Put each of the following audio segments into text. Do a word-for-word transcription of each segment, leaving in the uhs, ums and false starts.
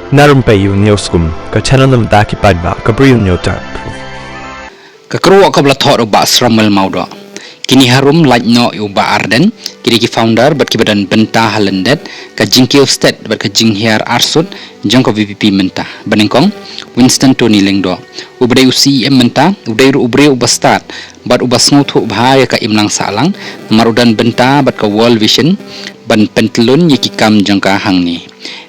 Na Rympei U News Kum, ka channel na bynta ki paidbah ka Bri U News Tap. Ka kyrwoh kaba la thoh da u Bah Sramwel Mawdoh. Kine harum lait noh ïa u Bah Ardent, ki dei ki founder bad kiba don bynta ha lyndet ka jingkiew stet bad ka jinghiar arsut jong ka V P P mynta. Ba nyngkong, Winston Tony Lyngdoh, uba dei u C E M mynta, u dei ruh u briew uba stad bad uba sngewthuh bha ïa ka imlang sahlang, namar u don bynta bad ka World Vision ban pyntlun ïa ki kam jong ka hangne.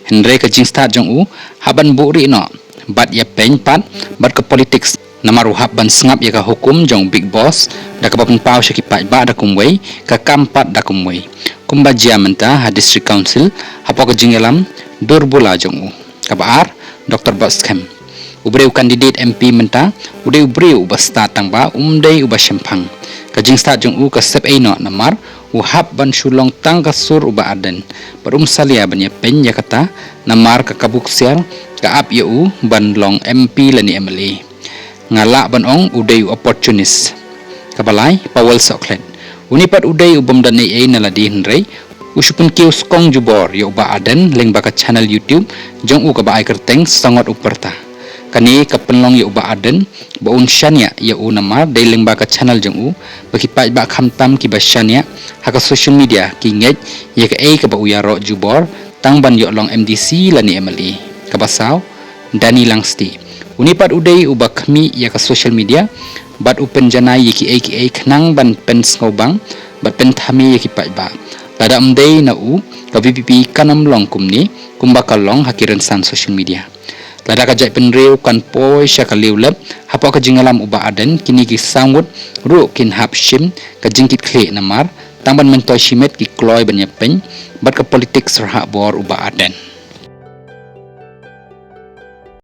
Hynrei ka jingstad jong u hap ban buhrieh noh bad ïapeiñ pat bad ka politics, namar u hap ban sngap ïa ka hukum jong Bigg Boss, da kaba pynpaw sha ki paidbah da kumwei, ka kam pat da kumwei. Kumba jia mynta ha District Council, hapoh ka jingïalam dur bula jong u. Kaba ar, Doctor Batskhem, u briew candidate M P mynta, u dei u briew uba stad tang ba um dei uba shemphang. Ka jingstad jong u ka sep ei noh namar u hap ban shu long tang ka sur u Bah Ardent, bad um salia ban ïapeiñ ïa kata, namar ka kabu ksiar ka ap ïa u ban long M P lane M L A. Nga lah ban ong u dei u opportunist. Kaba lai, Powell Sohkhlet. Une pat u dei u bym don ei ei na lade hynrei u shu pynkiew skong jubor ïa u Bah Ardent lyngba ka channel YouTube jong u kaba ai kyrteng Sangot U Pyrta. Kane ka pynlong ïa u Bah Ardent ba un shaniah ïa u, namar dei lyngba ka channel jong u ba ki paidbah khamtam kiba shaniah ha ka social media ki ngeit ïa kaei kaba u ïaroh jubor tang ban ïoh long M D C lane M L A. Kaba saw, Danny Langsti. Une pat u dei uba khmih ïa ka social media bad u pynjanai ïa kiei kiei khnang ban pynsngewbang bad pynthame ïa ki paidbah. Lada ym dei na u, ka V P P kan ym long kumne kumba ka long ha ki rynsan social media. Lada ka jaitbynriew kan poi sha ka liewlep hapoh ka jingïalam u Bah Ardent, kine ki saw ngut ruh kin hap shim ka jingkitkhlieh namar tang ban myntoi shimet ki kloi ban ïapeiñ bad ka politics rhah bor u Bah Ardent.